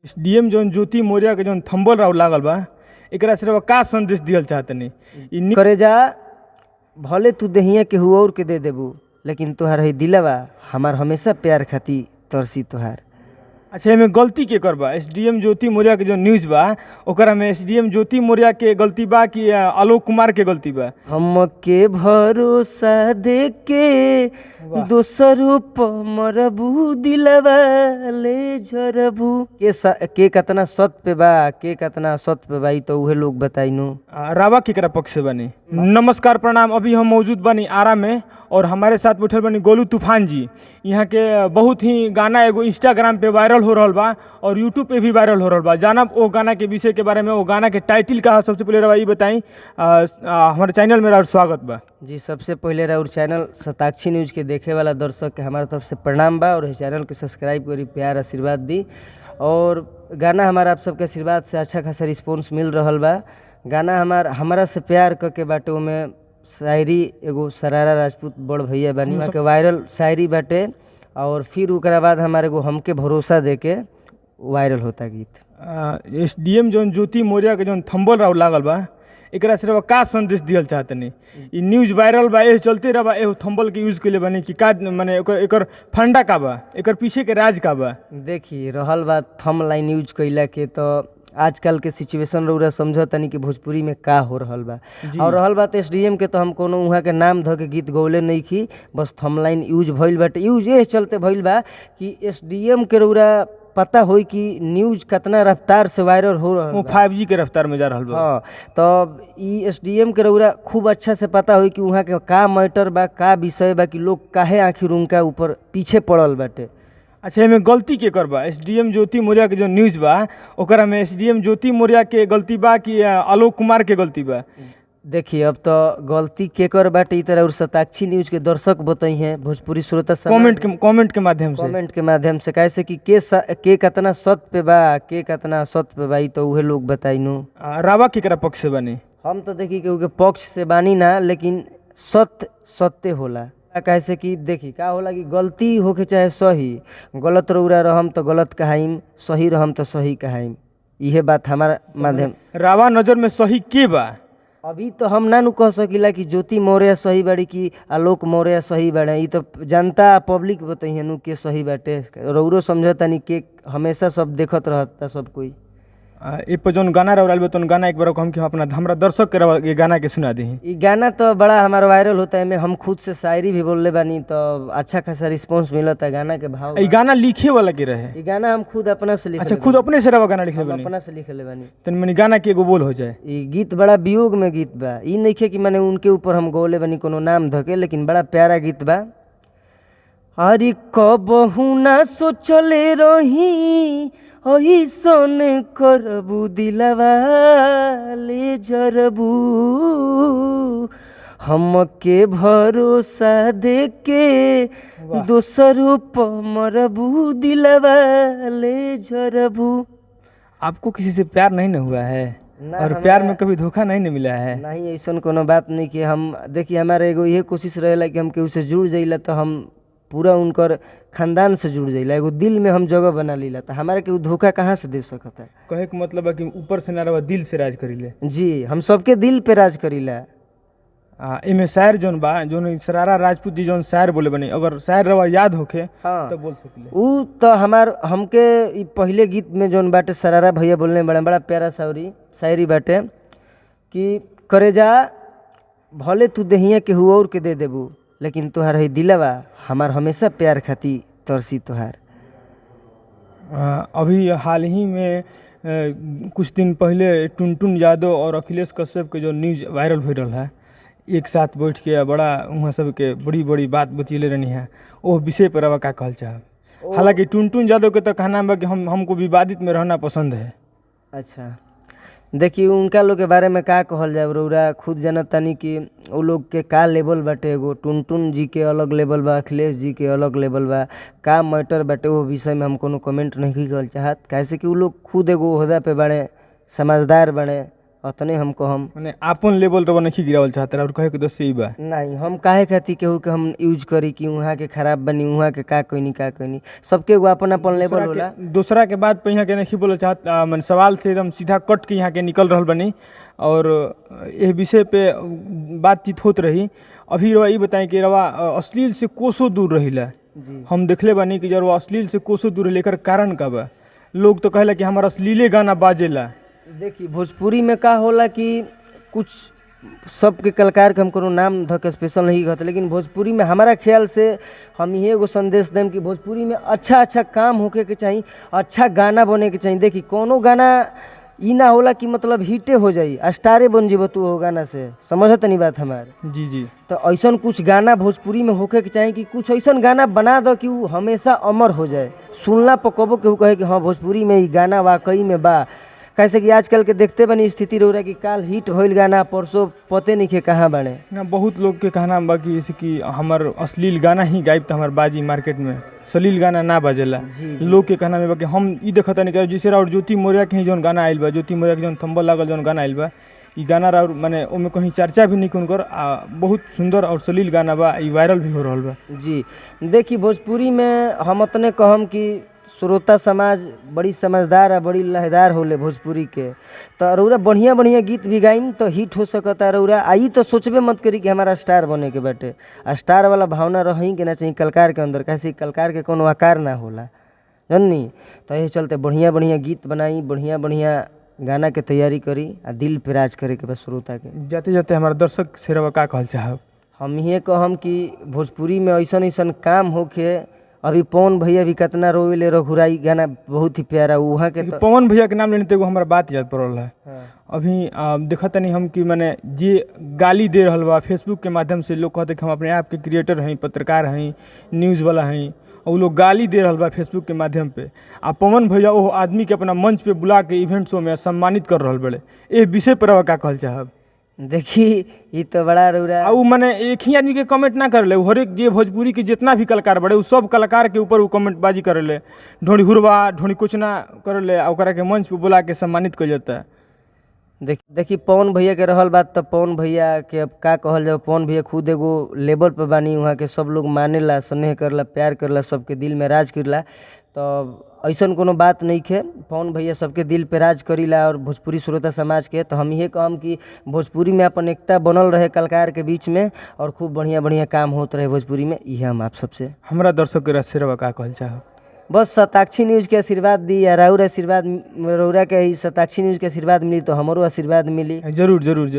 DM जौन ज्योति मौर्य के जौन थंबल राव लागल बा, एकरा से रउआ का संदेश दिहल चाहतनी इ? करे जा, भले तू देहिया केहू और के दे देबू, लेकिन तोहार है दिलवा हमार हमेशा प्यार खाती तरसी तोहार। अच्छा, एमे गलती के कर बा? एसडीएम ज्योति मौर्य के जो न्यूज़ बा, ओकरा में एसडीएम ज्योति मौर्य के गलती बा कि आलोक कुमार के गलती बा? हमके भरोसा देके दोसर प मरबू, दिलवा ले झरबू। के कतना सत पे बा, के कतना सत पे बा, ई तो उहे लोग बताइनु। रावा केकरा पक्ष से बनी? नमस्कार, प्रणाम। अभी हम मौजूद बनी आरा में और हमारे साथ बैठल बनी गोलू तूफान जी। यहाँ के बहुत ही गाना एगो इंस्टाग्राम पे वायरल हो रहल बा और यूट्यूब पे भी वायरल हो रहल बा। जानब ओ गाना के विषय के बारे में, वो गाना के टाइटल का है, सबसे पहले रवा ई बताई। हमारे चैनल में राउर स्वागत बा। जी, सबसे पहले राउर चैनल शताक्षी न्यूज़ के देखे वाला दर्शक के हमारा तरफ से प्रणाम बा और इस चैनल के सब्सक्राइब करी, प्यार आशीर्वाद दी। और गाना हमारा आप सबके आशीर्वाद से अच्छा खासा रिस्पॉन्स मिल रहल बा। गाना हमार हमरा से प्यार क के बाटे, ओमे शायरी एगो सरारा राजपूत बड़ भैया बानी, वहाँ के वायरल शायरी बाटे। और फिर ओकरा बाद हमारे एगो हमके भरोसा दे के वायरल होता गीत। एस डी एम जौन ज्योति मौर्य के जौन थंबल राव लागल बा, एकरा से रउआ का संदेश दिहल चाहतनी? इ न्यूज़ वायरल बा, एह चलते रवा एह थंबल के यूज कइले बानी कि का? माने एकर एकर फंडा का बा, एकर पीछे के राज का बा? देखी, रहल बात थम लाइन यूज कइला के, तो आजकल के सिचुएशन रउरा समझ तनी कि भोजपुरी में का हो रहल बा। और रहल बात एसडीएम के, तो हम कोनो उहाँ के नाम धऽ के गीत गौले नहीं खी। बस थम लाइन यूज भइल बाटे। यूज एह चलते भइल बा कि एसडीएम के रउरा पता होई कि न्यूज कतना रफ्तार से वायरल हो रहल वो बा। 5G के रफ्तार में जा रहल बा। हाँ, तो ई एसडीएम के रउरा खूब अच्छा से पता होई कि उहाँ के का मैटर बा, का विषय बा, कि लोग काहे आखिर उनका ऊपर पीछे पड़ल बाटे। अच्छा, एमे गलती के कर बा? एसडीएम ज्योति मौर्य के जो न्यूज़ बा, ओकरा में एसडीएम ज्योति मौर्य के गलती बा कि आलोक कुमार के गलती बा? देखिए, अब तो गलती केकर बाटे, ई तरह और शताक्षी न्यूज के दर्शक बताई हैं, भोजपुरी श्रोता समाज। कमेंट के माध्यम से। कमेंट के माध्यम से, कैसे कि के कतना सत पे बा, के कतना सत पे बा, ई तो उहे लोग बताइनु। रावा केकरा पक्ष से बनी? हम तो देखी केहू के पक्ष से बानी ना, लेकिन सत्य सत्य होला। कैसे कि देखी, का होला कि गलती होके चाहे सही, गलत रउरा रहम तो गलत कहाइम, सही रहम तो सही कहाइम। इहे बात हमारा माध्यम। रावा नजर में सही के बा? अभी तो हम ना नु कह सकीला कि ज्योति मौर्य सही बाड़ी कि आलोक मौर्य सही बाड़े। ई तो जनता पब्लिक बतैहे नु के सही बाटे। रउरो समझतानी के हमेशा सब देखत रहता सब कोई। ए पर जौन गाना रउरा आइल बा, तौन गाना एक बार हम कि अपना हमरा दर्शक के रउआ ये गाना के सुना दी। ई गाना तो बड़ा हमारा वायरल होता है। एमे हम खुद से शायरी भी बोलले बानी, तो अच्छा खासा रिस्पॉन्स मिलता है गाना के भाव। ई गाना लिखे वाला के रहे? ई गाना हम खुद अपना से लिखले। अच्छा, खुद अपने से रवा गाना लिखले हम बानी? अपना से लिखले बानी। तन मनी गाना के एगो बोल हो जाए। ई गीत बड़ा वियोग में गीत बा। ई नइखे कि माने उनके ऊपर हम गौले बानी कोनो नाम धके, लेकिन बड़ा प्यारा गीत बा। अरे कबहू ना सोचले रही ऐसन करबू, दिलवा ले जरबू। हमके भरोसा देके दोसर प मरबू, दिलवा ले जरबू। आपको किसी से प्यार नहीं न हुआ है? ना। और प्यार में कभी धोखा नहीं न मिला है? नहीं, ऐसन कोनो बात नहीं कि हम, देखिए, हमारा एगो इहे कोशिश रहेला कि हम केहू से जुड़ जाइला तो हम पूरा उनकर खानदान से जुड़ जाइला, एगो दिल में हम जगह बना लीला, तो हमारा केहू धोखा कहाँ से दे सकता है? कहे के मतलब है कि ऊपर से ना रवा दिल से राज करीले। जी, हम सबके दिल पे राज करीला। एमे शायर जौन बा, जौन सरारा राजपूत जी जौन शायर बोले बनी, अगर शायर रवा याद होखे तो बोल सकीले। ऊ तो हमार हमके ई पहिले गीत में जौन बाटे, सरारा भैया बोलने बड़ा बड़ा प्यारा शायरी शायरी बाटे कि करे जा, भले तू देहिया केहू और के दे देबू, लेकिन तोहार है दिलवा हमार हमेशा प्यार खाती तरसी तोहार। अभी हाल ही में कुछ दिन पहले टुनटुन यादव और अखिलेश कश्यप के जो न्यूज़ वायरल हो रहा है, एक साथ बैठ के बड़ा वहाँ सबके बड़ी बड़ी बात बतियले रहनी है, वो विषय पर रवा का कहल चाहब? हालांकि टुनटुन यादव के तो कहना बा कि हम हमको विवादित में रहना पसंद है। अच्छा, देखिए, उनका लोग के बारे में का कहल जाए? रउरा खुद जानत तानी कि उ लोग के का लेवल बाटे। एगो टुनटुन जी के अलग लेवल बा, अखिलेश जी के अलग लेवल बा। का मैटर बाटे, वो विषय में हम कोनो कमेंट नहीं करल चाहत, काहे कि उ लोग खुद एगो ओहदा पे बाड़े, समझदार बाड़े। अतने हम कहम। माने आपन लेवल रवा नहीं गिरावल चाहत और कहे के दोस्त यही बा। नहीं, हम काहे खातिर केहू के हम यूज करी कि उहाँ के खराब बनी, उहाँ के का कोई का कोई, सबके एगो अपन अपन लेवल होला। दूसरा के बात पे यहाँ के नहीं बोलल चाहत, माने सवाल से एकदम सीधा कट के यहाँ के निकल रहल बनी और एह विषय पे बातचीत होत रही। अभी रवा ई बताएं कि रवा अश्लील से कोसों दूर रहिला। जी। हम देखले बानी कि जब अश्लील से कोसों दूर रहिले, एकर कारण का बा? लोग तो कहेला कि हमारा अश्लीले गाना बाजेला। देखी भोजपुरी में का होला कि कुछ सबके कलाकार के हम कोनो नाम धऽ के स्पेशल नहीं कहते, लेकिन भोजपुरी में हमारा ख्याल से हम इहे एगो संदेश देम कि भोजपुरी में अच्छा अच्छा काम होखे के चाही, अच्छा गाना बने के चाही। देखी कोनो गाना ई ना होला कि मतलब हिटे हो जाई, स्टारे बन जीबो तू हो गाना से, समझत नहीं बात हमार? जी जी। तो ऐसन कुछ गाना भोजपुरी में होखे के चाही कि कुछ ऐसन गाना बना दो कि उ हमेशा अमर हो जाए, सुनला पर कबो केहू कहे कि हाँ भोजपुरी में ई गाना वाकई में बा। कैसे कि आजकल के देखते बनी स्थिति रौरा कि काल हिट होइल गाना परसों पते नहीं के कहाँ बने। ना, बहुत लोग के कहना बा कि जैसे कि हमार अश्लील गाना ही गायब तो हमार बाजी मार्केट में, सलील गाना ना बाजेला। लोग के कहना में बा कि हम ई देखत नहीं कि जैसे और ज्योति मौर्य के ही जौन गाना आइल बा, ज्योति मौर्य के जौन थम्बल लागल जौन गाना आइल बा, ई गाना और माने ओमे कहीं चर्चा भी नहीं उनकर, बहुत सुंदर और सलील गाना बा, ई वायरल भी हो रहल बा। जी देखी भोजपुरी में हम अतने कहम कि श्रोता समाज बड़ी समझदार आ बड़ी लहदार होले भोजपुरी के, तो रौरा बढ़िया बढ़िया गीत भी गाइम तो हिट हो सकता रौरा। आ ई तो सोचबे मत करी कि हमारा स्टार बने के बाटे, स्टार वाला भावना रही के ना चाहिए कलाकार के अंदर, कैसे कलाकार के कोनो आकार ना होला, जननी। तो यही चलते बढ़िया बढ़िया गीत बनाई, बढ़िया बढ़िया गाना के तैयारी करी आ दिल पे राज करे के बस श्रोता के। जाते जाते हमारा दर्शक से रवा का कहल चाहब? हम ये कहम कि भोजपुरी में ऐसन ऐसन काम होखे। अभी पवन भैया भी कितना रोवेले रघुराई गाना बहुत ही प्यारा वहाँ के तो। पवन भैया के नाम लेने तो एगो हमारा बात याद पड़ल है। हाँ। अभी देखत नहीं हम कि माने जे गाली दे रहल बा फेसबुक के माध्यम से, लोग कहते कि हम अपने आप के क्रिएटर हैं, पत्रकार हैं, न्यूज़ वाला हैं, और उ लोग गाली दे रहल बा फेसबुक के माध्यम पे, आ पवन भैया वो आदमी के अपना मंच पे बुला के इवेंट शो में सम्मानित कर रहल बड़े। ए विषय पर रवा का कहल चाहब? देखी ये तो बड़ा रौरा आ उ माने एक ही आदमी के कमेंट ना करले, उ हरेक जे भोजपुरी के जितना भी कलाकार बड़े उ सब कलाकार के ऊपर उ कमेंट बाजी करले, ढोड़ी हुरवा ढोड़ी कुचना करले, आ ओकरा के मंच पे बुला के सम्मानित कइल जाता है। देखी पवन भैया के रहल बात तो पवन भैया के अब का कहल जाओ, पवन भैया खुद एगो लेवल पर बानी, वहाँ के सब लोग मानेला, स्नेह करला, प्यार करला, सबके दिल में राज करला, तो ऐसन कोनो बात नहीं खे। पवन भैया सबके दिल पे राज करीला और भोजपुरी श्रोता समाज के, तो हम इहे कहम कि भोजपुरी में अपन एकता बनल रहे कलाकार के बीच में और खूब बढ़िया बढ़िया काम होत रहे भोजपुरी में, इहे हम आप सबसे। हमरा दर्शक के से रवा का कहल चाहब? बस शताक्षी न्यूज़ के आशीर्वाद दी या राउर आशीर्वाद, रौरा के ही शताक्षी न्यूज़ के आशीर्वाद मिली तो हमारो आशीर्वाद मिली। जरूर जरूर।